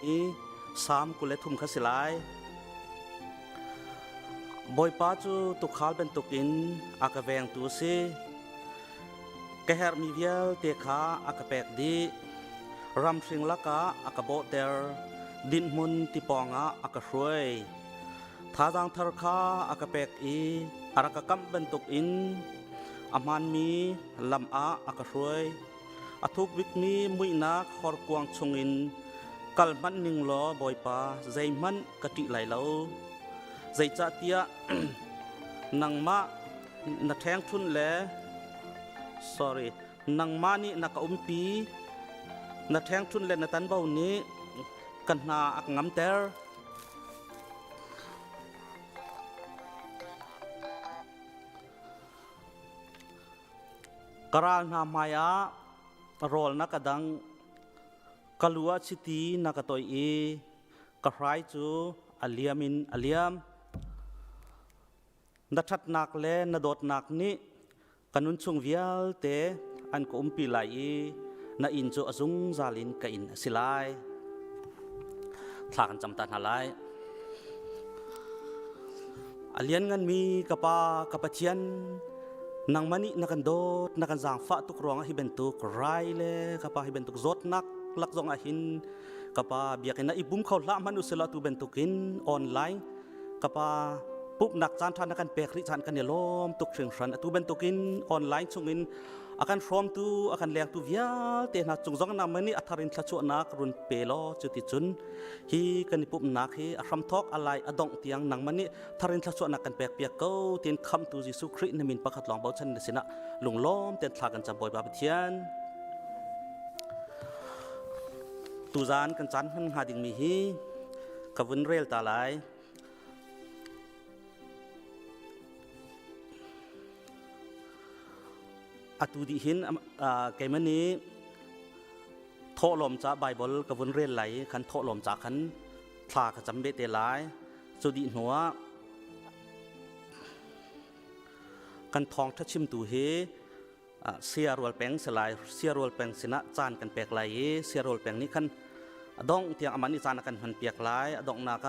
I Salm 23 kha si lai. Bawipa cu tuukhal bantukin a ka vengtu a si. Ka herhmi vialte kha a ka pek dih. Ramhring lakah a ka bawhter. Dinhhmun ti pawngah a ka hruai. Thazaang thar kha a ka pek i a rak ka kamh bantukin a hmaanmi lam ah a ka hruai. A thuk bikmi muihnak horkuang chungin kal hmanh ning law Bawipa zeihmanh ka ṭih lai lo. Zeicahtiah nangmah na ṭhengṭhunh le sorry nangmah nih na ka umpi na ṭhengṭhunh le na tanbo nih ka hna a ka ngamter. Ka ral hna hmaiah rawl na ka dangh, ka lu ah chiti na ka toih i ka hrai cu a liam in a liam. Na ṭhatnak le na dawtnak nih ka nunchung vialte an ka umpi lai i na inn cu a zungzal in ka inn a si lai. Thla kan cam ta hna lai. A liannganmi ka Pa, ka Pathian, nangmah nih na kan dawt, na kan zaangfah tuk ruangah hi bantuk rai le ka Pa hi bantuk zawtnak lak zong ah hin ka Pa biakinn ah i pum kho hlah hmanh usila tu bantukin online ka Pa pumhnak caan ṭha na kan pek rih caan kan i lawm tuk hringhran. Atu bantukin online chungin a kan hrawmtu a kan lengtu vialte hna cung zong nangmah nih a thar in thluachuahnak run pe law cuticun hi kan i pumhnak hi a hramthawk a lai a dongh tiang nangmah nih thar in thluachuahnak kan pek piak ko tin khamtu Jesuh Khrih na min pakhat lawng bochan na sinah lunglawm ten thla kan cam Bawipa Pathian. Tuzan kan caan hman hnga dingmi hi ka vun rel ta lai. Atu dih hin keimah nih thawhlawm ca Bible ka vun rel lai i khan thawhlawm ca khan thla ka cam ve te lai. Cu dih hnuah kan thawngṭha chimtu hi sia rual peng si lai. Sia rual peng sinah caan kan pek lai i sia rual peng nih khan a dongh tiang amah nih caan a kan hman piak lai. A donghnak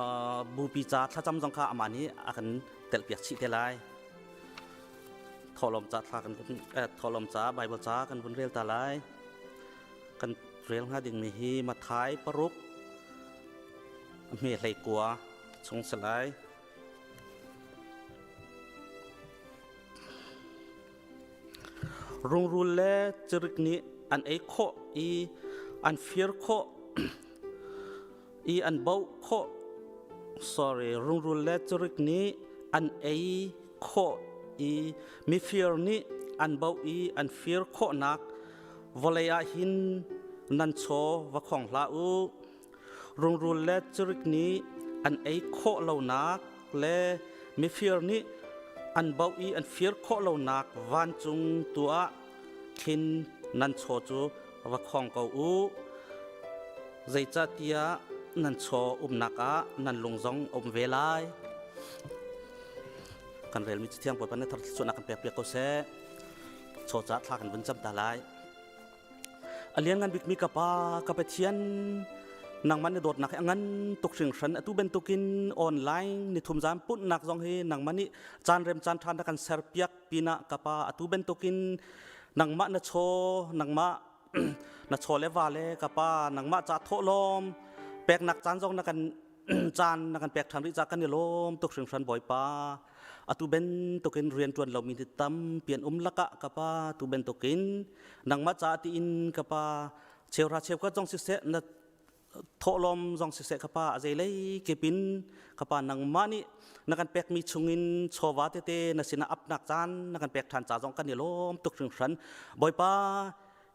ah bupi ca thlacam zong kha amah nih a kan telhpiak chih te lai. Thawhlawm ca thla kan thawhlawm ca Bible ca kan vun rel ta lai. Kan rel hnga dingmi hi Matthai 6 hme 19 chung si lai. Rungrul le cirik nih an ei khawh i an fir khawh i an boh khawh. Sorry, rungrul le cirik nih an ei khawh i mifir nih an boh i an fir khawhnak vawlei ah hin nan chaw va khong hlah u. Rungrul le cirik nih an ei khawh lonak le mifir nih an boh i an fir khawh lonak vancung tu ah khin nan chaw cu va khong ko u. Zeicahtiah nan chaw umnak ah nan lung zong a um ve lai. Kan relmi Cathiang Bawipa nih thar thluachuahnak kan pek piak ko seh. Chaw caah thla kan vun cam ta lai. A lianngan bikmi ka Pa, ka Pathian, nangmah na dawtnak hi a ngan tuk hringhran. Atu bantukin online nithum zan punhnak zong hi nangmah nih caan rem caan ṭha na kan serpiak pinah ka Pa, atu bantukin nangmah na chaw, nangmah na chaw le va le ka Pa, nangmah ca thawhlawm peknak caan zong na kan caan na kan pek ṭhan rih ca kan i lawm tuk hringhran Bawipa. Atu bantukin rianṭuan lomi hi tampi an um lakah ka pa tu bantukin nangmah caah tiin ka pa cheuhra cheukhat zong siseh na thawhlawm zong siseh ka pa a zeilei kip in ka pa nangmah nih na kan pekmi chungin chawva tete na sinah apnak caan na kan pek ṭhan ca zong kan i lawm tuk hringhran Bawipa.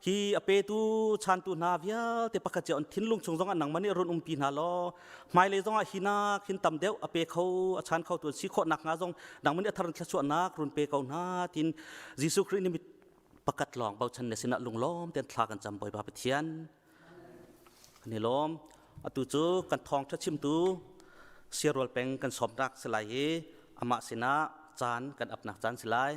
Hi a petu chantu hna vialte pakhat cio an thinlung chung zongah nangmah nih run umpi hna law hmailei zongah hi nak hin tam deuh a pe kho a chan kho tu si khawh nak hnga zong nangmah nih a thar thluachuahnak run pe ko hna tin Jesuh Khrih nih pakhat lawng bochan na sinah lunglawm ten thla kan cam Bawipa Pathian kan i lawm. Atu cu kan thawngṭha chimtu siarual peng kan sawmnak si lai i amah sinah caan kan apnak caan si lai.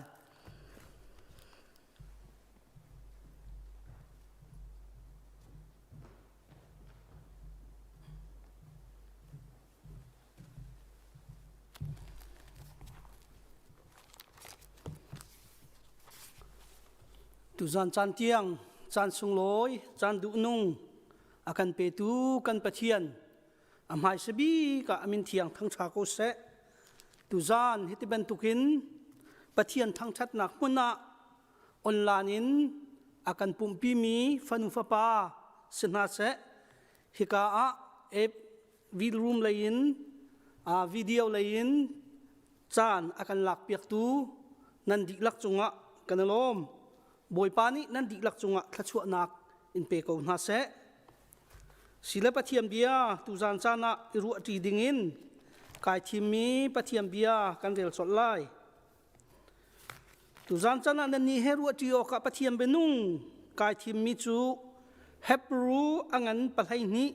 Tuzan caan tiang caan sunglawi, caan duhnung a kan petu kan Pathian a hmaisa bik ah a min thiang thangṭha ko seh. Tuzan hiti bantukin Pathian thangṭhatnak hmun ah online in a kan pumhpimi fanu fapa si hna seh. Hika ah app room lei in video lei in caan a kan lakpiaktu nan dihlak cungah kan i lawm. Bawipa nih nan dihlak cungah thluachuahnak in pe ko hna seh. Sile Pathian bia tuzan caan ah i ruahṭi dingin kai thimmi Pathian bia kan rel colh lai. Tuzan caan ah nannih he ruahṭi awkah Pathian bianung kai thimmi cu Hebru a ngan 12,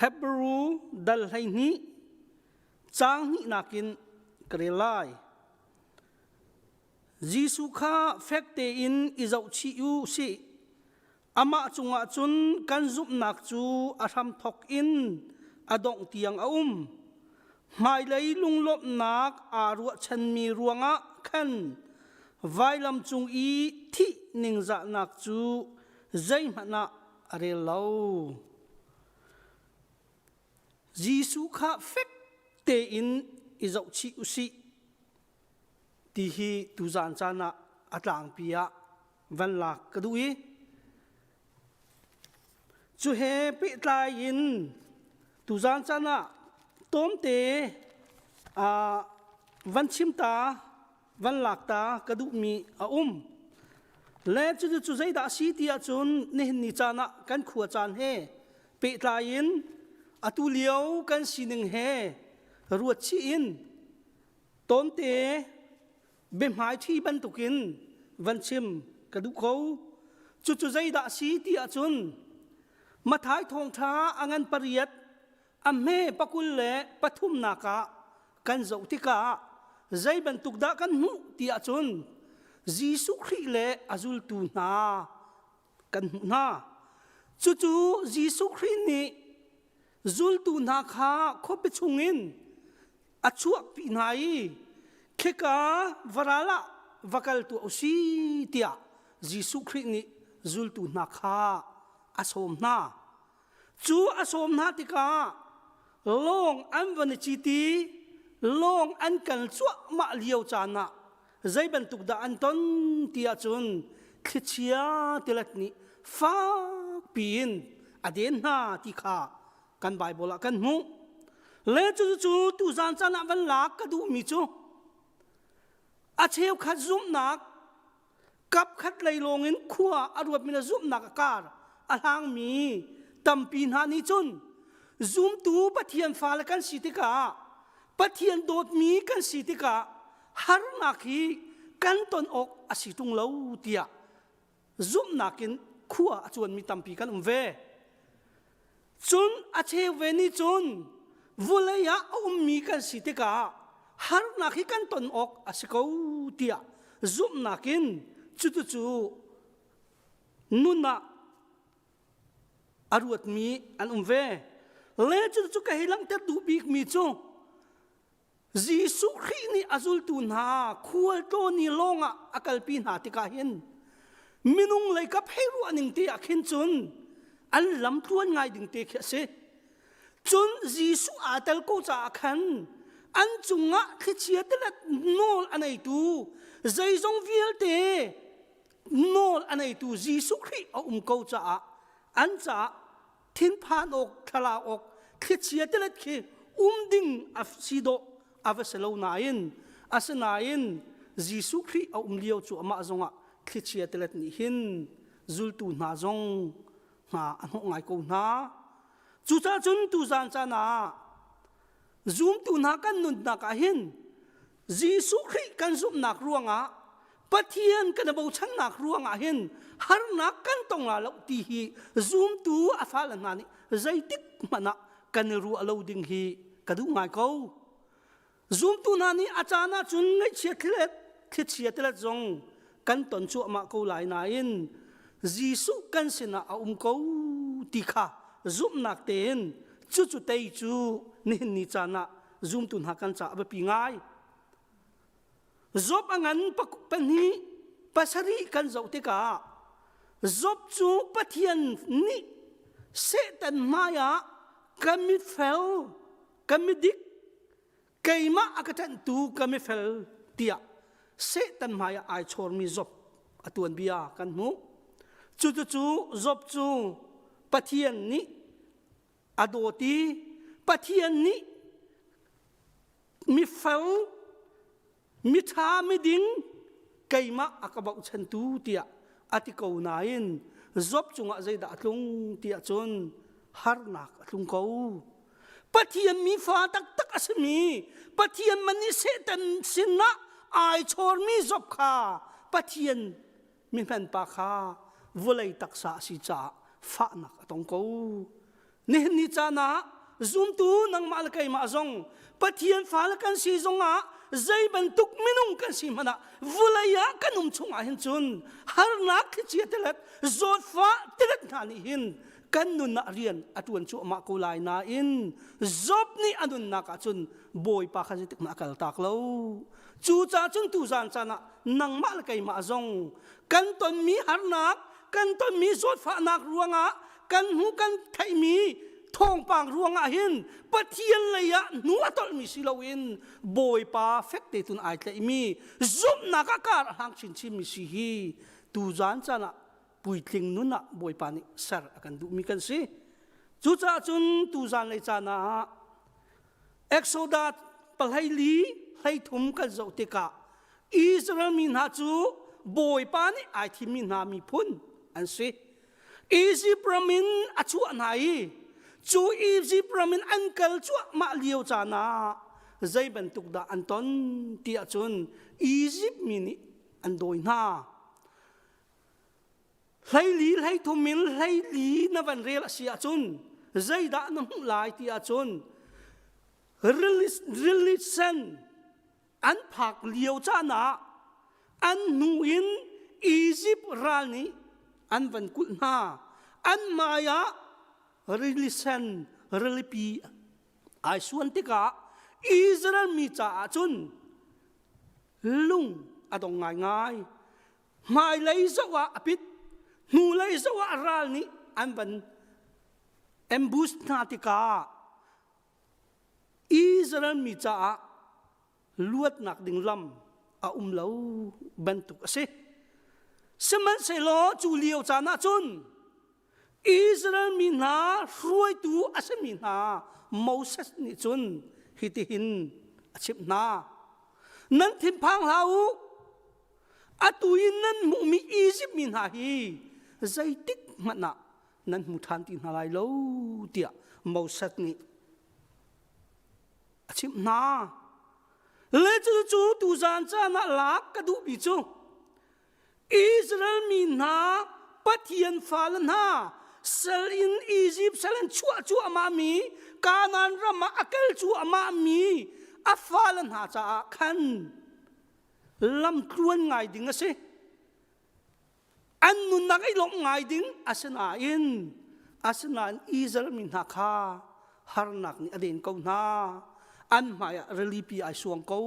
Hebru dal 12, Caang hnihnak in ka rel lai. Jesuh kha fek tein i zohchih u sih. Amah cungah cun kan zumhnak cu a hramthawk in a dongh tiang a um. Hmailei lunglawmhnak aa ruahchanmi ruangah khan vailam cung i thih ningzahnak cu zeihmanh ah a rel lo. Jesuh kha fek tein i zohchih u sih ti hi tuzan caan ah a tlangpi ah van lak ka duh i cu he pehtlai in tuzan caan ah tawmte van chim ta van lak ta ka duhmi a um. Le cucu cu zeidah a si ti ahcun nihin ni caan ah kan khua caan he pehtlai in atu lio kan sining he ruat chih in tawnte biahmaiṭhi bantukin van chim ka duh ko. Cucu zeidah a si ti ahcun Mathai thawngṭha a ngan pariat a hme pakul le pathumnak ah kan zoh tikah zei bantuk dah kan hmuh ti ahcun Jesuh Khrih le a zultu hna kan hmuh hna. Cucu Jesuh Khrih nih zultu hna kha khuapi chungin a chuahpi hna i khika varal ah va kal tuah u si tiah Jesuh Khrih nih zultu hna kha a sawm hna. Cu a sawm hna tikah lawng an van i cit i lawng an kal cuahmah lio caan ah zei bantuk dah an ton ti ahcun thlichia tilet nih fakpi in a den hna ti kha kan Baibal ah kan hmuh. Le cucu tuzan caan ah van lak ka duhmi cu a cheukhat zumhnak Kapkhat lei lawngin khua a ruatmi le zumhnak a kar a hlangmi tampi hna nih cun zumtu Pathian fale kan si tikah Pathian dawtmi kan si tikah harnak hi kan ton awk a si ṭung lo tiah zumhnak in khua a cuanmi tampi kan um ve. Cun a cheu ve nih cun vulei ah a ummi kan si tikah harnak hi kan ton awk a si ko tiah zumhnak in cutucu nun ah a ruatmi an um ve. Le cucu ka hei langhter duh bikmi cu Jesuh Khrih nih a zultu hna khualtlawn i lawngah a kalpi hna tikah hin minung lei kap hei ruah ning te ah khin cun an lam tluan ngai ding te khi a si. Cun Jesuh aa tel ko caah khan an cungah thlichia tilet nawl a neitu zeizong vialte nawl a neitu Jesuh Khrih a um ko caah an caah thinphan awk thlarau awk thlichia tilet khi um ding a si dawh a va si lo nain asinain Jesuh Khrih a um lio cu amah zongah thlichia tilet nih hin zultu hna zong hna a hnawh ngai ko hna. Cucaah cun tuzan caan ah zumtu hna kan nunnak ah hin Jesuh Khrih kan zumhnak ruangah Pathian kan i bochannak ruangah hin harnak kan tong la lo ti hi zumtu a fale hna nih zeitik hmanh ah kan i ruah lo ding hi ka duh ngai ko. Zumtu hna nih a caan ah cun ngaihchia thlilet thlichia tilet zong kan ton cuahmah ko lai nain Jesuh kan sinah a um ko ti kha zumhnak tein cucu tei cu nihin ni caan ah zumtu hna kan caah a biapi ngai. Job a ngan pahnih. Pasarih kan zoh tikah Job cu Pathian nih Satan hmaiah ka mifel, ka midik, keimah a ka ṭanhtu ka mifel tiah Satan hmaiah ai chawrmi Job a tuanbia kan hmuh. Cucu Job cu Pathian nih a dawt i Pathian nih mifel miṭha miding keimah a ka bochantu tiah a ti ko nain Job cungah zeidah a tlung tiah cun harnak a tlung ko. Pathian mi fa taktak a simi Pathian man nih Satan sinah ai chawrmi Job kha Pathian mihman pa kha vawlei taksa a si caah fahnak a tong ko. Nihin ni caan ah zumtu nangmah le keimah zong Pathian fale kan si zongah zei bantuk minung kan si hmanh ah vulei ah kan um chungah hin cun harnak thlichia tilet zawtfah tilet hna nih hin kan nun ah rian a ṭuan cuahmah ko lai nain Job nih a nunnak ah cun Bawipa kha zeitik hmanh a kaltak lo. Cucaah cun tuzan caan ah nangmah le keimah zong kan tonmi harnak, kan tonmi zawtfahnak ruangah kan hmuh kan theihmi thawngpang ruangah hin Pathian lei ah hnu a tolhmi si loin Bawipa fek te tun ai tlaihmi zumhnak ah kar a hlang chinchinmi si hi tuzan caan ah puitling nun ah Bawipa nih ser a kan duhmi kan si. Cucaah cun tuzan lei caan ah Exodus pahleili 13 kan zoh tikah Israel mi hna cu Bawipa nih ai thimmi hna miphun an si. Egypt ram in a chuah hna i cu Egypt ram in an kal cuahmah lio caan ah zei bantuk dah an ton ti ahcun Egypt mi nih an dawi hna. 12 13 in 14 na van rel a si ahcun zeidah na hmuh lai ti ahcun rili sen an phak lio caan ah an hnu in Egypt ral nih an van kulh hna. An hmai ah rili sen rilipi ai suan tikah Israel mi caah cun lung a dong ngaingai. Hmailei zoh ah a pit, hnulei zoh ah ral nih an van ambush hna tikah Israel mi caah luatnak ding lam a um lo bantuk a si. Sihmanhsehlaw cu lio caan ah cun Israel mi hna hruaitu a simi hna Moses nih cun hitihin a chimh hna. Nan thinphang hlah u, atu in nan hmuhmi Izipt mi hna hi zeitik hmanh ah nan hmu ṭhan ti hna lai lo tiah Moses nih a chimh hna. Le cucu tuzan caan ah lak ka duhmi cu Israel mi hna Pathian fale hna sal in Egypt sal in chuah cuahmah mi Kanaan ram ah a kal cuahmah mi a fale hna caah khan lamtluan ngai ding a si. An nunnak i lawmh ngai ding asinain asinain Israel mi hna kha harnak nih a den ko hna. An hmaiah rilipi ai suang ko.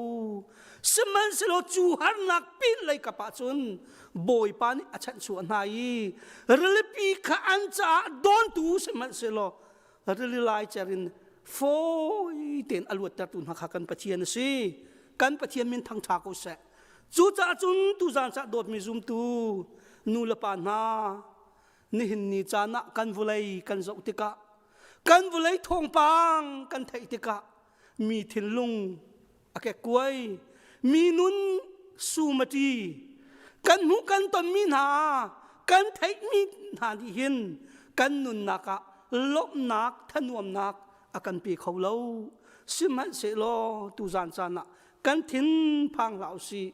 Sihmanhsehlaw cu harnak pin lei kap ah cun Bawipa nih a chanhchuah hna i rilipi kha an caah dawntu sihmanhsehlaw rili laicer in fawi tein a luattertu hna kha kan Pathian a si. Kan Pathian min thangṭha ko seh. Cucaah cun tuzaan cah dawtmi zumtu nu le pa hna nihin ni caan ah kan vawlei kan zoh tikah kan vawlei thawngpang kan theih tikah mi thinlung a kekkuai mi nun sumati kan hmuh kan tonmi hna kan theihmi hna nih hin kan nunnak ah lawmhnak thanuamnak a kan pe kho lo sihmanhsehlaw tuzaan caan ah kan thin phang hlah usih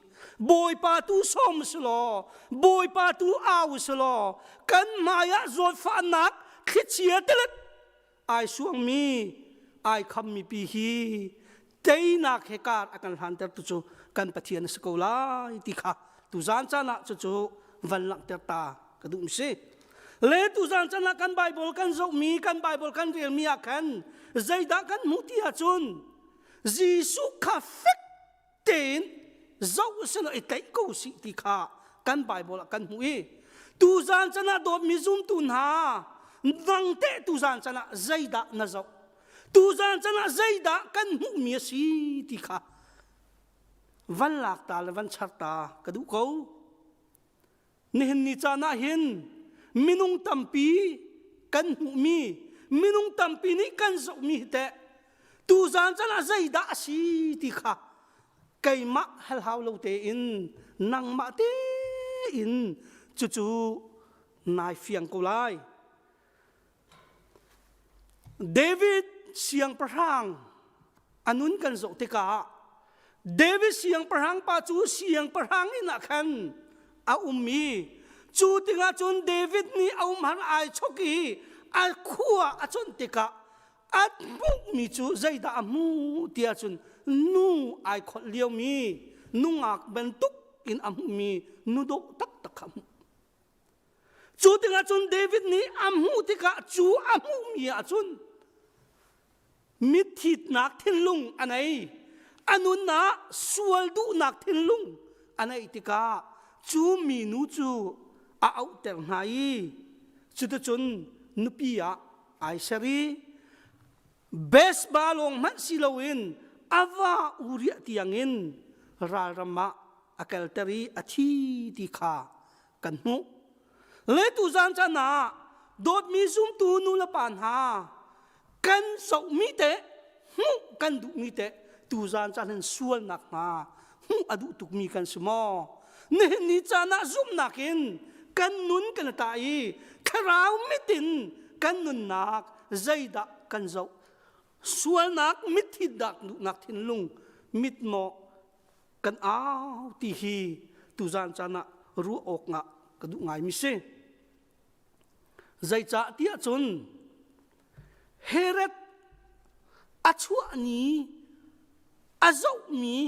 Bawipa tu sawm si law Bawipa tu au si law kan hmai ah zawtfahnak thlichia tilet ai suangmi ai khammi pi hi teinak he kar a kan hlanter tu cu kan Pathian a si ko lai ti kha tuzaan caan ah cucu van langhter ta ka duh mi si le tuzaan caan ah kan Bible kan zohmi kan Bible kan relmi ah khan zeidah kan hmuh ti ahcun Jesuh kha fek tein zoh selaw i tlaih ko sih ti kha. kan Bible ah kan hmuh i tuzan chan ah dawtmi zumtu hna nang teh tuzan chan ah zeidah na zoh tuzan chan ah zeidah kan hmuhmi a si ti kha van lak ta le van char ta ka duh ko. Nihin ni caan ah hin minung tampi kan hmuhmi, minung tampi nih kan zohmi hi teh tuzaan caan ah zeidah a si ti kha keimah hal hau lo tein nangmah tein cucu nai fiang ko lai. David siangpahrang a nun kan zoh tikah David siangpahrang pa cu siangpahrang inn ah khan a um i cu tikah cun David nih a umhar ai chok i a khua a chawnh tikah a hmuhmi cu zeidah a hmuh tiah cun nu ai kholh liomi nungak bantuk in a hmuhmi nu dawh taktak kha a hmuh. Cu tikah cun David nih a hmuh tikah cu a hmuhmi ah cun mitthitnak thinlung a nei. A nunnak sual duhnak thinlung a neih tikah cu minu cu a auhter hna i cuticun nupi ah ai ser i Bethsba lawng hmanh si loin a va Uriah tiangin ralram ah a kalter i a thi ti kha kan hmuh. Le tuzan caan ah dawtmi zumtu nu le pa hna kan zohmi te hmuh kan duhmi te tuzan caan hin sualnak hna hmuh a duh tukmi kan si maw? Nihin ni caan ah zumhnak in kan nun kan ta i thlarau mit in kan nunnak zeidah kan zoh sualnak mitthit dak duhnak thinlung mit maw kan au ti hi tuzan caan ah ruah awk ngah ka duh ngaimi si. Zeicah tiah cun Herod a chuah ni a zohmi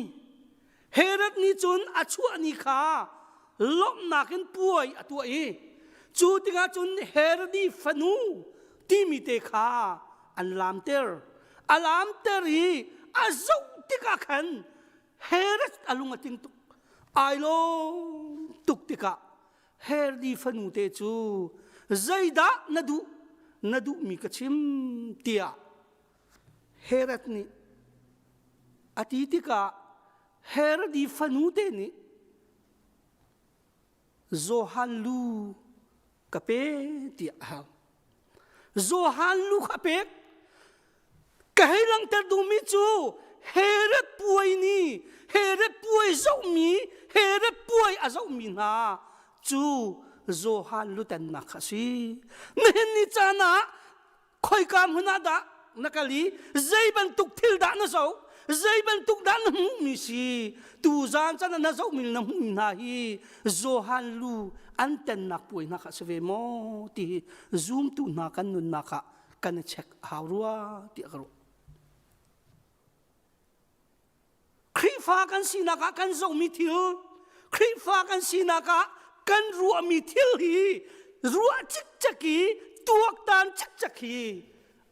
Herod nih cun a chuah ni kha lawmhnak in puai a tuah i cu tikah cun Herodi fanu timi te kha an laamter a laamter i a zoh tikah khan Herod a lung a tling tuk ai lawm tuk tikah Herdi fanu te cu zeidah na duh na duhmi ka chim tiah Herod nih a ti tikah Herodi fanu te nih Johan lu ka pe tiah a hal. Johan lu kha pek. Ka hei langhter duhmi cu Herod puai ni, Herod puai zohmi, Herod puai a zohmi hna cu Johan lutennak kha a si. Nihin ni caan ah khoika hmun ah dah na kal i zei bantuk thil dah na zoh zei bantuk dah na hmuhmi si tuzaan can ah na zohmi na hmuhmi hna hi Johan lu an tennak puai hna kha si ve maw ti hi zumtu hna kan nunnak ah kan i check a hau rua tiah ka ruah Khrihfa kan sinak ah kan zohmi thil, Khrihfa kan sinak ah kan ruahmi thil hi ruah cikcek i tuaktan cikcek hi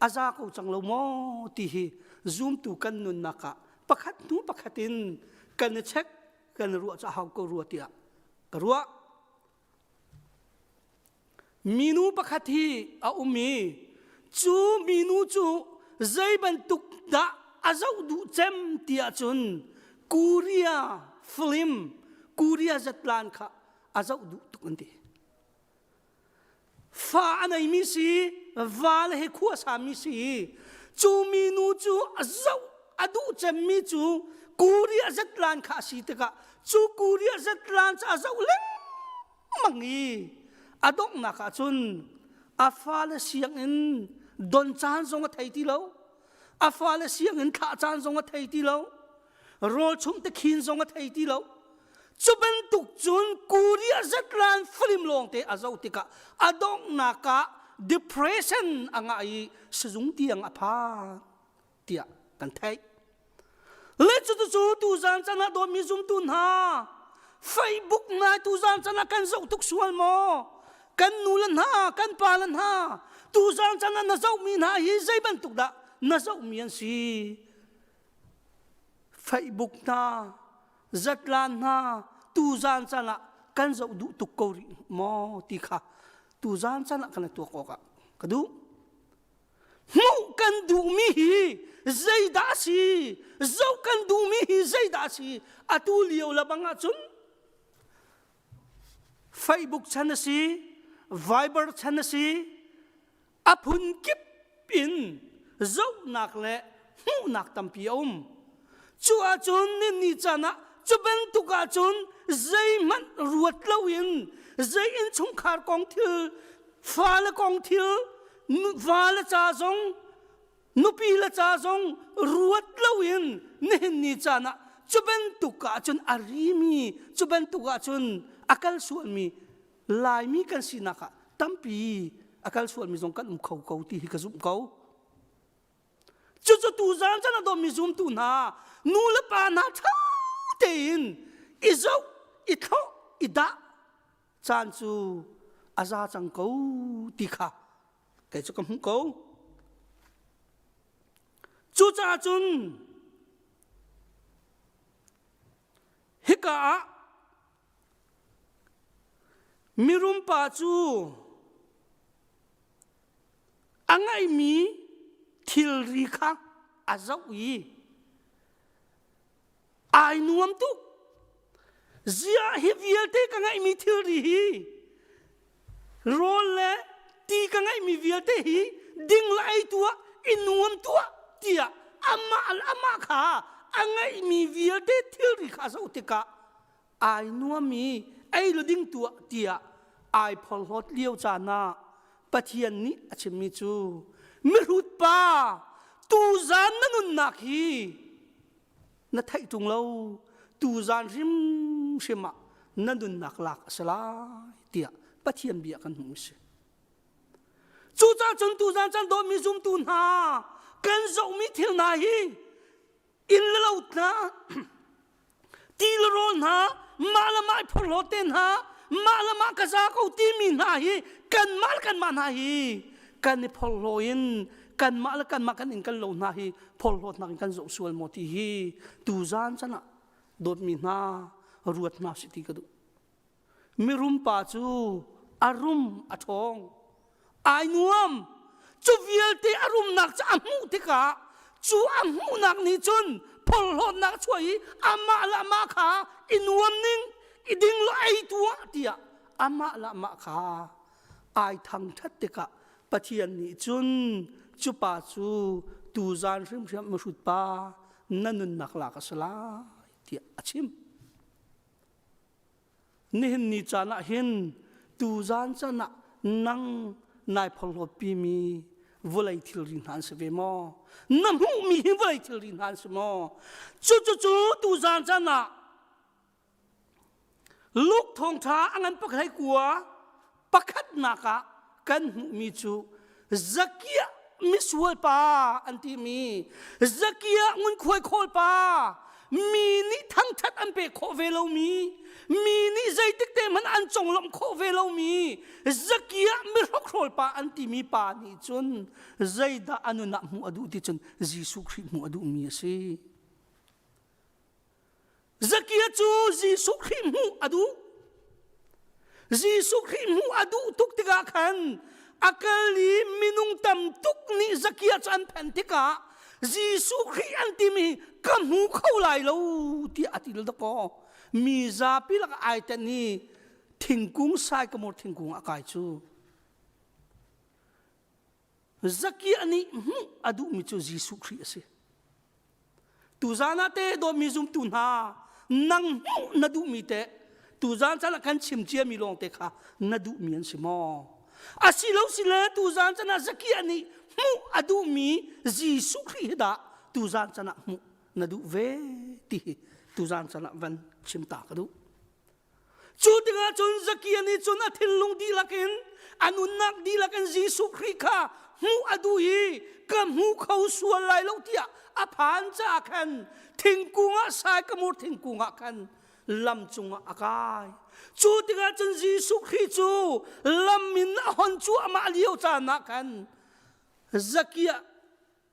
a za ko cang lo maw ti hi zumtu kan nunnak ah pakhat hnu pakhat in kan i check kan i ruah cu a hau ko rua tiah ka ruah. Minu pakhat hi a um i cu minu cu zei bantuk dah a zoh duh cem ti ahcun Korea film Korea zatlan kha a zoh duh tuk an ti. Fa a neimi si, va le he khua sami si. Cu minu cu a zoh a duh cemmi cu Korea zatlan kha a si tikah cu Korea zatlan cu a zoh lengmang i a donghnak ah cun a fale sianginn don caan zong a thei ti lo a fale sianginn thlah caan zong a thei ti lo rawl chum te khin zong a thei ti lo cu bantuk cun Korea zatlan film lawng te a zoh tikah a donghnak ah depression a ngah i sizung tiang a phan tiah kan theih. Le cucu tuzan chan ah dawtmi zumtu hna Facebook ngai tuzan chan ah kan zoh tuk sual maw? Kan nu le hna, kan pa le hna tuzan chan ah na zohmi hna hi zei bantuk dah na zohmi an si? Facebook hna, zatlan hna tuzan chan ah kan zoh duh tuk ko rih maw ti kha tuzan chan ah kan tuak awk ah ka duh. Hmuh kan duhmi hi zeidah a si? Zoh kan duhmi hi zeidah a si? Atu lio lebang ahcun Facebook chan a si, Viber chan a si, a phun kip in zohnak le hmuhnak tampi a um. Cu ahcun ni caan ah cu bantuk ahcun zeihmanh ruat loin zei innchungkhar kong thil, fale kong thil, vale ca zong, nupi le ca zong ruat loin nihin ni caan ah cu bantuk ahcun a rimi, cu bantuk ahcun a kal sualmi Laimi kan sinak ah tampi a kal sualmi zong kan um kho ko ti hi ka zumh ko. Cucu tuzaan chan a dawmi zumtu hna nu le pa hna ṭha tein i zoh, i thlawh, i dah caan cu a za cang ko ti kha kei cu ka hmuh ko. Cucaah cun hika ah Mirum pa cu a ngeihmi thilri kha a zoh i ai nuam tuk. Ziah hi vialte ka ngeihmi thilri hi rawl le ti ka ngeihmi vialte hi ding le ei tuah i nuam tuah tiah amah amah kha a ngeihmi vialte thilri kha a zoh tikah ai nuam i ei le ding tuah tiah ai phorhlawt lio caan ah Pathian nih a chimmi cu mihrut pa tuzan na nunnak hi na theih ṭung lo tuzan hrimhrim ah na nunnak lak a si lai tiah Pathian bia kan hmuh a si. Cucaah cun tuzan caan dawtmi zumtu hna kan zohmi thil hna hi inn le lo hna ti le rawl hna mah le mah i phorhlawt te hna mah le mah ka za ko timi hna hi kanmah le kanmah hna hi kan i phorhlaw in kanmah le kanmah kan inn kan lo hna hi phorhlawtnak in kan zoh sual maw ti hi tuzan chan ah dawtmi hna ruat hna si ti ka duh. Mirum pa cu a rum a ṭhawng. Ai nuam. Cu vialte a rumnak cu a hmuh tikah cu a hmuhnak nih cun phorhlawtnak a chuah i amah le amah kha i nuam ning i ding law ei tuah tiah amah le amah kha ai thangṭhat tikah Pathian nih cun cu pa cu tuzan hrimhrim mihrut pa na nunnak lak a si lai tiah a chim. Nihin ni caan ah hin tuzan caan ah nang nai phorhlawtpimi vawlei thilri hna an si ve maw? Na hmuhmi hi vawlei thilri hna an si maw? Cucucu tuzan caan ah Luke thawngṭha a ngan pakhat kua pakhatnak ah kan hmuhmi cu Zakiah misual pa an timi Zakiah ngunkhuai khawl pa mi nih thangṭhat an pek khawh ve lomi mi nih zeitik te hmanh an conglawmh khawh ve lomi Zakiah mihrokhrol pa an timi pa nih cun zeidah a nun ah hmuh a duh ti cun Jesuh Khrih hmuh a duhmi a si. Zakia cu Jesuh Khrih hmuh a duh. Jesuh Khrih hmuh a duh tuk tikah khan a kal i minung tam tuk nih Zakia cu an phen tikah Jesuh Khrih an timi ka hmu kho lai lo tiah a ti dakaw. Mi zapi lakah ai tenh i thingkung saikamur thingkung a kai cu. Zakia nih hmuh a duhmi cu Jesuh Khrih a si. Tuzan ah te dawtmi zumtu hna, nang hmuh na duhmi te tuzan caan ah kan chim ciami lawng te kha na duhmi an si maw? Asi lo si le tuzan caan ah Zakia nih hmuh a duhmi Jesuh Khrih hi dah tuzan caan ah hmuh na duh ve ti hi tuzan caan ah van chim ta ka duh. Cu tikah cun Zakia nih cun a thinlung dihlak in a nunnak dihlak in Jesuh Khrih kha hmuh a duh i ka hmu kho sual lai lo tiah a phan caah khan thingkung ah saikamur thingkung ah khan lam cungah a kai. Cu tikah cun Jesuh Khrih cu lam in a hon cuahmah lio caan ah khan Zakia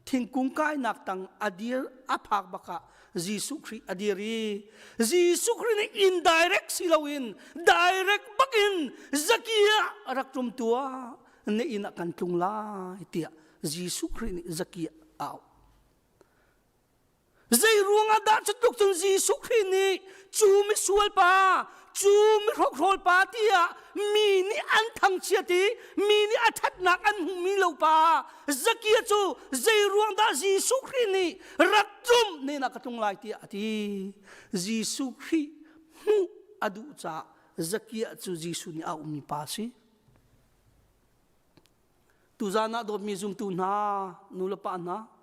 thingkung kainak tang a dir a phak bak ah. Jesuh Khrih a dir i Jesuh Khrih nih indirect si loin direct bakin Zakia a rak ṭum tuah na inn ah kan tlung lai tiah Jesuh Khrih nih Zakia a auh. Zei ruangah dah cutluk cun Jesuh Khrih nih cu misual pa, cu mihrokhrawl pa tiah mi nih an thangchiat i mi nih a ṭhatnak an hmuhmi lo pa Zakia cu zei ruang dah Jesuh Khrih nih rak tlum ne na ka tlung lai tiah a ti. Jesuh Khrih hmuh a duh caah Zakia cu Jesuh nih a auhmi pa a si. Tuzan ah dawtmi zumtu hna, nu le pa hna,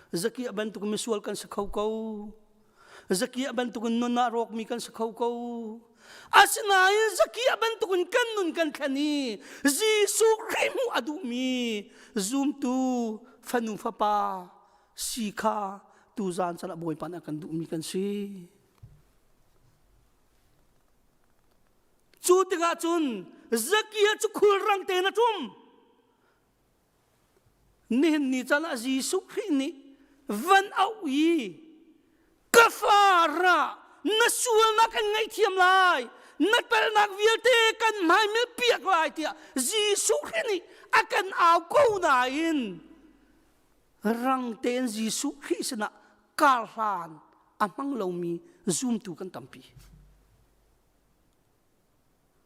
Zakiah bantuk misual kan si kho ko. Zakiah bantukin nun ah rawkmi kan si kho ko. Asinain Zakiah bantukin kan nun kan thlen i Jesuh Khrih hmuh a duhmi zumtu fanu fapa si kha tuzan can ah Bawipa nih a kan duhmi kan si. Cu tikah cun Zakiah cu khulrang tein a ṭum. Nihin ni caan ah Jesuh Khrih nih van auh i ka fa ra na sualnak kan ngaihthiam lai na palhnak vialte kan hmaimil piak lai tiah Jesuh Khrih nih a kan au ko nain rang tein Jesuh Khrih sinah kar hlan a hmang lomi zumtu kan tampi.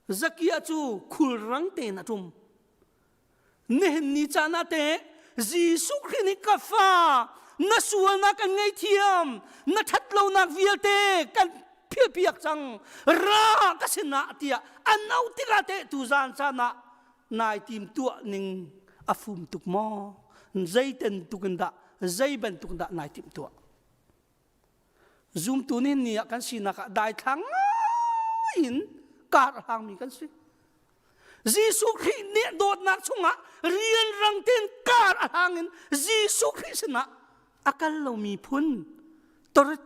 Zakia cu khulrang tein a ṭum. Nihin ni caan ah teh Jesuh Khrih nih ka fa na sualnak kan ngaihthiam na ṭhatlonak vialte kan philpiak cang ra ka sinah tiah an auh tikah teh tuzaan caan ah nai tim tuah ning a fum tuk maw zeiten tuk in dah zei bantuk in dah nai timh tuah Zumtu nih ni ah kan sinak ah daithlang in kar a hlangmi kan si. Jesuh Khrih nih dawtnak chungah rianrang tein kar a hlang in Jesuh Khrih sinah a kal lomi phun, torit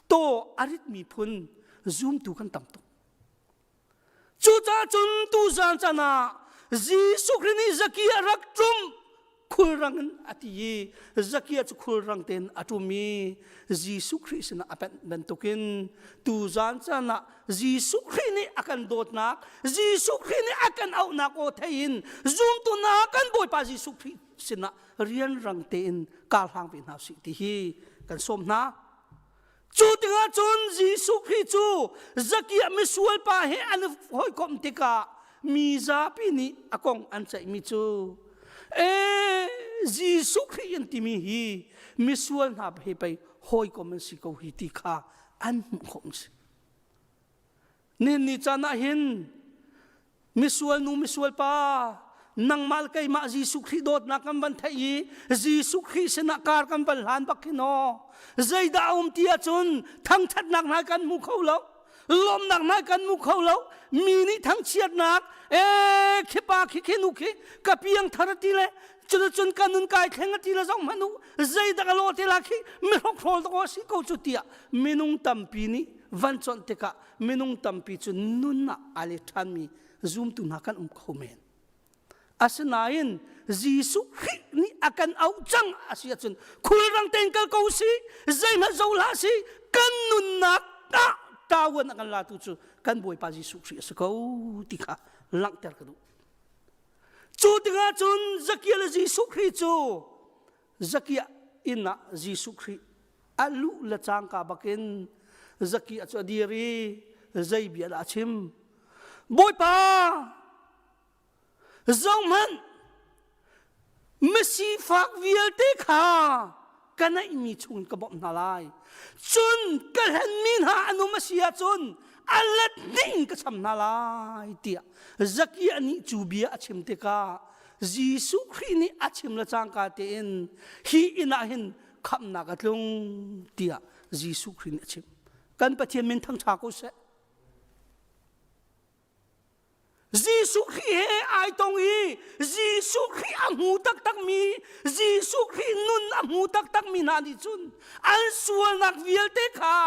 taw a ritmi phun zumtu kan tam tuk. Cucaah cun tuzaan caan ah Jesuh Khrih nih Zakia rak ṭum khulrang in a ti i Zakia cu khulrang tein a ṭum i Jesuh Khrih sinah a panh bantukin tuzaan caan ah Jesuh Khrih nih a kan dawtnak Jesuh Khrih nih a kan auhnak aw thei in zumtu hna kan Bawipa Jesuh Khrih sinah rianrang tein kar hlang ve hna usih ti hi kan sawm hna. Cu tikah cun Jesuh Khrih cu Zakiah misual pa he an hawikomh tikah mi zapi nih a kong an ceihmi cu ee Jesuh Khrih an timi hi misual hna he pei hawikom an si ko hi ti kha an hmuh khawh si. Nihin ni caan ah hin misual nu misual pa nangmah le keimah Jesuh Khrih dawtnak kan van theih i Jesuh Khrih sinah kar kan van hlan bak khi naw zeidah a um ti ahcun thangthatnak hna kan hmu kho lo lawmnak hna kan hmu kho lo mi nih thangchiatnak ee khi pa khi khi nu khi ka piang thar ti le cuticun ka nun kai thleng a ti le zong hmanh u zeidah ka lawh te la khi mi hrokhrawl dawh si ko cu tiah minung tampi nih van chawnh tikah minung tampi cu nun ah aa let ṭhanmi zumtu hna kan um kho men. Asinain Jesuh Khrih nih a kan auh cang a si ahcun khulrang tein kal ko si zeihmanh zo hlah si kan nunnak ah ṭawan a kan latu cu kan Bawipa Jesuh Khrih a si ko ti kha langhter ka duh. Cu tikah cun Zakia le Jesuh Khrih cu Zakia inn ah Jesuh Khrih a luh le cangka bakin Zakia cu a dir i zei bia dah a chim? Bawipa, zohhmanh, misifak vialte kha ka neihmi chungin ka bawmh hna lai. Cun ka hlenmi hna an um a si ahcun a let hnih in ka cham hna lai tiah Zakia nih cu bia a chim tikah Jesuh Khrih nih a chim le cangka tein hi inn ah hin khamhnak a tlung tiah Jesuh Khrih nih a chim. Kan Pathian min thangṭha ko seh. Jesuh Khrih he ai tong i Jesuh Khrih a hmu taktakmi Jesuh Khrih nun a hmu taktakmi hna nih cun an sualnak vialte kha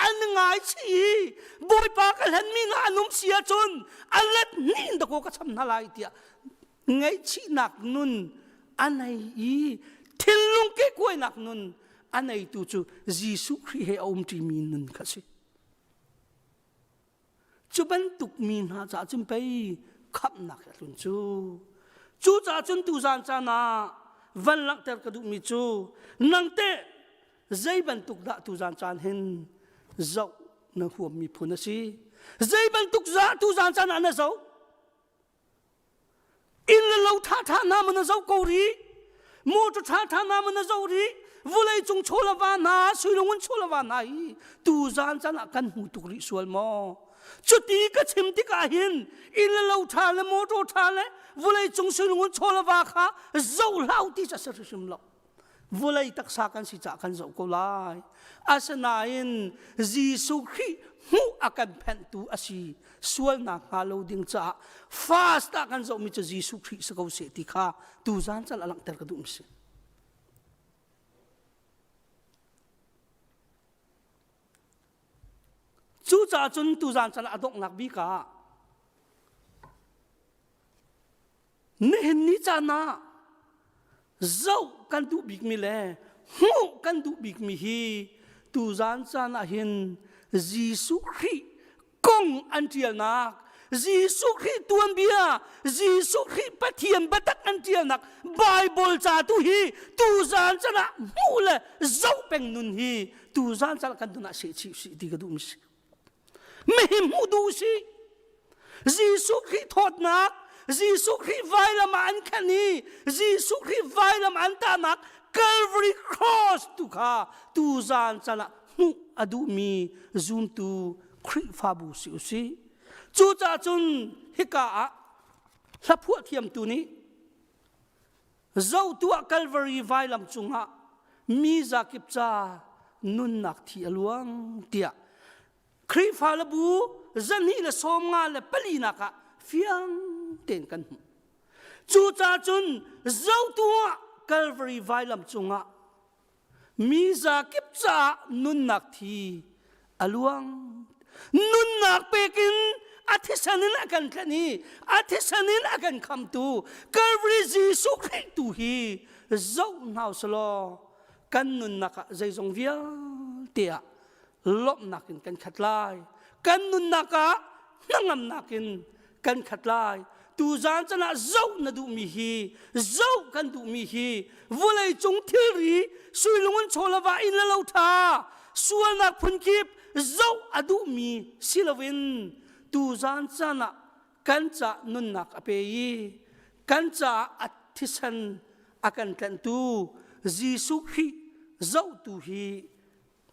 an ngaichih i Bawipa ka hlenmi hna an um si ahcun a let hnih in dakaw ka cham hna lai tiah ngaihchihnak nun a nei i thinlung kehkuainak nun A neitu cu Jesuh Khrih he a umṭimi nun kha si. Cu bantuk mi hna caah cun pei khamhnak hi a tlun cu. Cucaah cun tuzan caan ah van langhter ka duhmi cu nang teh zei bantuk dah tuzan caan hin zoh na huammi phun a si? Zei bantuk zah tuzan caan ah na zoh? Inn le lo ṭhaṭha hna maw na zoh ko rih? Motor ṭhaṭha hna maw na zoh rih? Vulei cung chaw le va hna, suilung chaw le va hna hi tuzan caan ah kan hmu tuk rih sual maw? Cuti ka chim tikah hin inn le lo ṭha le motor ṭha le vulei cung suilung chaw le va kha zoh hlah u ti cu a si hrimhrim lo. Vawlei taksa kan si caah kan zoh ko lai. Asinain Jesuh Khrih hmuh a kan phenhtu a si sualnak hnga lo ding caah fast ah kan zohmi cu Jesuh Khrih si ko seh ti kha tuzan cal a langhter ka duhmi si. Cucaah cun tuzan cal a donghnak bik ah Nihin ni caan ah zoh kan duh bikmi le hmuh kan duh bikmi hi tuzan caan ah hin Jesuh Khrih kong an ṭialnak Jesuh Khrih tuanbia Jesuh Khrih Pathian biatak an ṭialnak Baibal ca tu hi tuzan caan ah hmuh le zoh peng nun hi tuzan caan ah kan nun ah sehchih usih ti ka duhmi si. Mihi hmuh duh si. Jesuh Khrih thawtnak, Jesuh Khrih vailam ah an khen i Jesuh Khrih vailam an tahnak Calvary Cross tu kha tuzan can ah hmuh a duhmi zumtu Khrihfabu si u sih. Cucaah cun hika ah hlaphuah thiamtu nih Zohtu ah Calvary vailam cungah mi zakip ca nunnak thi a luang tiah Khrihfa le bu zahnih le sawm nga le palinak ah fiang tein kan hmuh. Cucaah cun zohtu ah Calvary vailam cungah Mi zakip caah nunnak thi a luang. Nunnak pekin a thisen in a kan tlen i a thisen in a kan khamtu Calvary Jesuh Khrih tu hi zoh hna usalaw kan nunnak ah zeizong vialte ah lawmhnak in kan khat lai. Kan nunnak ah hnangamnak in kan khat lai. Tuzaan can ah zoh na duhmi hi, zoh kan duhmi hi, vawlei cung thilri, suilung in chaw le va inn le lo ṭha, sualnak phunkip zoh a duhmi si loin tuzaan caan ah kan ca nunnak a pe i kan caah a thisen a kan tlenhtu Jesuh Khrih zohtu hi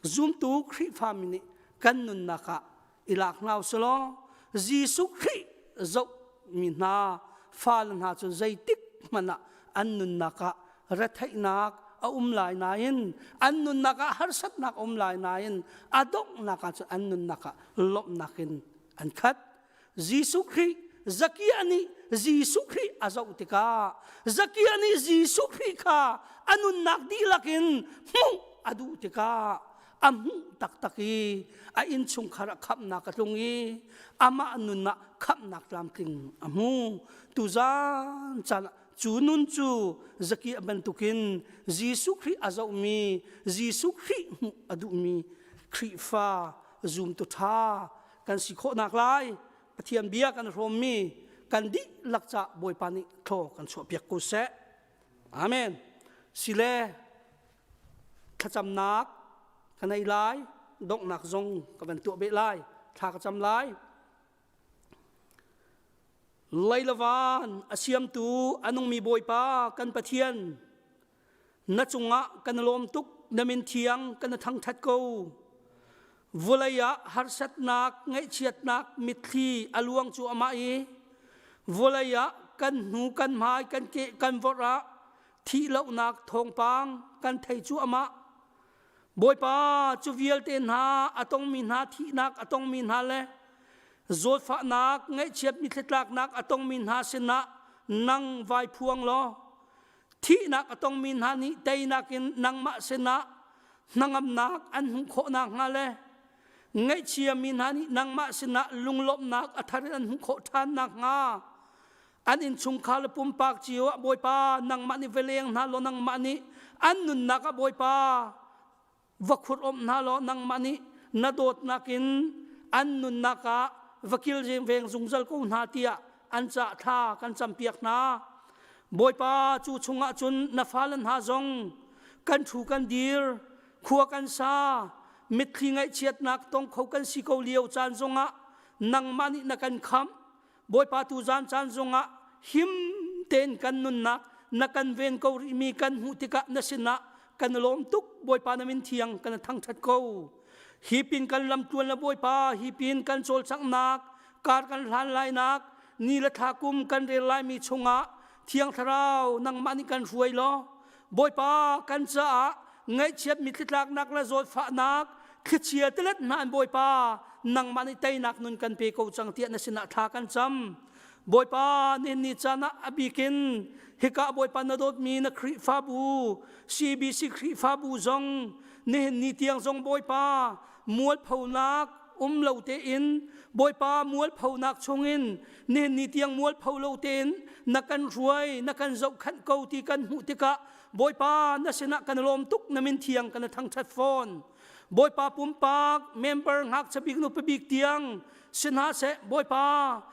Zumtu Khrihfami nih kan nunnak ah i lak hna usulaw Jesuh Khrih zohmi hna fale hna cu zeitik hmanh ah an nunnak ah retheihnak a um lai nain an nunnak ah harsatnak a um lai nain a donghnak ah cun an nunnak ah lawmhnak in an khat. Jesuh Khrih Zakia nih Jesuh Khrih a zoh tikah Zakia nih Jesuh Khrih kha a nunnak dihlak in hmuh a duh tikah a hmuh taktak i a innchungkhar ah khamhnak a tlung i amah nun ah khamhnak tlamtling a hmu. Tuzan caan ah cu nun cu Zakia bantukin Jesuh Khrih a zohmi Jesuh Khrih hmuh a duhmi Khrihfa zumtu ṭha kan si khawhnak lai Pathian bia kan hrawmmi kan dihlak ca Bawipa nih thlaw kan chuahpiak ko seh. Amen. Sile thlacamnak ka nei lai, donghnak zong ka van tuah beh lai, thla ka cam lai. Leilavan a siamtu a nungmi Bawipa kan Pathian Na cungah kan lawm tuk, na min thiang kan thangṭhat ko. Vawlei ah harsatnak, ngaihchiatnak mitthli a luang cu amah i vawlei ah kan hnu kan hmai kan ke kan vorh ah thihlohnak thawngpang kan thei cu amah. Bawipa cu vialte hna a tongmi hna thihnak a tongmi hna le zawtfahnak ngaihchiat mitthli tlaknak a tongmi hna sinah nang vai phuang law Thihnak a tongmi hna nih teinak in nangmah sinah hnangamnak an hmuh khawh nakhnga le ngaihchiami hna nih nangmah sinah lunglawmhnak a thar in an hmuh khawh ṭhan nakhnga an innchungkhar le pumpak cio ah Bawipa nangmah nih va leng hna law nangmah nih an nunnak ah Bawipa. Va khur om hna law nangmah nih na dawtnak in an nunnak ah va kil veng zungzal ko hna tiah an cah thla kan campiak hna. Bawipa cu chungah cun na fale hna zong kan thu kan dir, khua kan sa, mitthli ngaihchiatnak tong kho kan si ko lio caan zongah nangmah nih na kan khamh. Bawipa tu zan caan zongah him tein kan nunnak na kan ven ko rihmi kan hmuh tikah na sinah kan lawm tuk. Bawipa na min thiang kan thangṭhat ko. Hi pin kan lamtluan le Bawipa hi pin kan cawlcanghnak kar kan hlan lainak ni le thla kum kan rel laimi chungah Thiang Thlarau nangmah nih kan hruai law Bawipa kan caah ngaihchiat mitthli tlaknak le zawtfahnak thlichia tilet hna in Bawipa nangmah nih teinak nun kan pe ko cang tiah na sinah thla kan cam. Bawipa nihin ni caan ah a bikin hika Bawipa na dawtmi na Khrihfabu CBC Khrihfabu zong nihin ni tiang zong Bawipa mualphonak um lo tein Bawipa mualphonak chungin nihin ni tiang mualpho lo tein na kan hruai na kan zohkhanh ko ti kan hmuh tikah Bawipa na sinah kan lawm tuk na min thiang kan thangṭhat fawn. Bawipa pumpak member ngakchia bik nupi bik tiang si hna seh Bawipa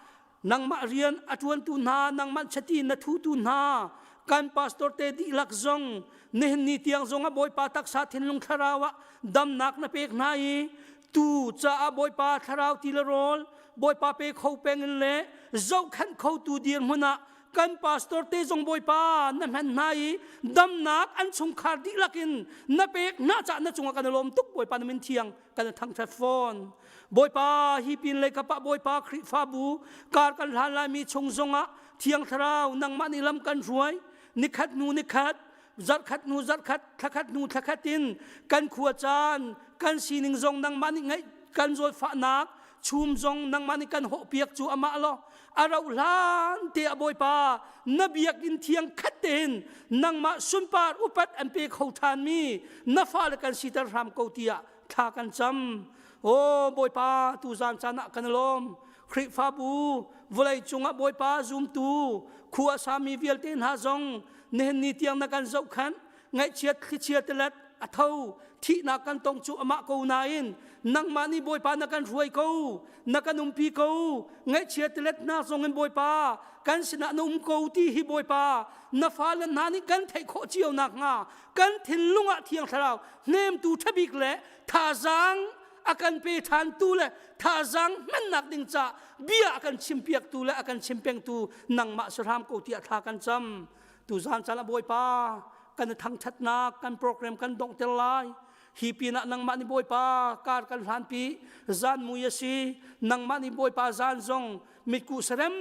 nangmah rian a ṭuantu hna nangmah chati na thutu hna kan pastor te dihlak zong nihin ni tiang zong ah Bawipa taksa thinlung thlarau ah damnak na pek hna i tu caah Bawipa thlarau ti le rawl Bawipa pe kho peng in le zohkhenh khotu dirhmun ah kan pastor te zong Bawipa na hman hna i damnak an chungkhar dihlak in na pek hna cah na cungah kan lawm tuk. Bawipa na min thiang kan thangṭhat fawn. Bawipa hi pin lei kapah Bawipa Khrihfabu kar kan hlan laimi chung zongah Thiang Thlarau nangmah nih lam kan hruai nikhat hnu nikhat zarhkhat hnu zarhkhat thlakhat hnu thlakhat in kan khua caan kan sining zong nangmah nih ngaih kan zawtfahnak chum zong nangmah nih kan hawhpiak cu amah law a rauh hlan te a Bawipa na biakinn thiang khat tein nangmah sunpar upat an pe kho ṭhanmi na fale kan siter hram ko tiah thla kan cam. Aw Bawipa, tu zan caan ah kan lawm. Khrihfabu vawlei cungah Bawipa zumtu khua sami vialte hna zong nihin ni tiang na kan zohkhanh ngaihchiat thlichia tilet a tho thihnak kan tong cu amah ko nain nangmah nih Bawipa na kan hruai ko na kan umpi ko ngaihchia tilet hna zong in Bawipa kan sinah na um ko ti hi Bawipa na fale hna nih kan theih khawh cio nakhnga kan thinlung ah Thiang Thlarau hnemtu ṭhabik le thazaang a kan pe ṭhantu le thazaang hmannak ding ca bia a kan chimpiaktu le a kan chimpengtu nangmah si hram ko tiah thla kan cam. Tuzaan caan ah Bawipa kan thangṭhatnak kan program kan donghter lai. Hi pinah nangmah nih Bawipa kar kan hlanpi zan mui a si. Nangmah nih Bawipa zan zong mitkuh sarem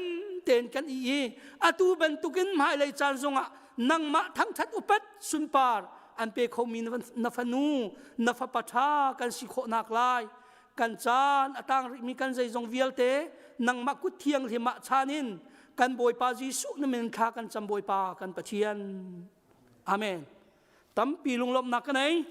tein kan i i atu bantukin hmailei caan zongah nangmah thangṭhat upat sunpar an pe khomi na fanu na fapa ṭha kan si khawhnak lai kan caan a tang rihmi kan zeizong vialte nangmah kut thianghlim ah chan in kan Bawipa Jesuh na min thla kan cam Bawipa kan Pathian. Amen. Tampi lunglawmhnak ka nei.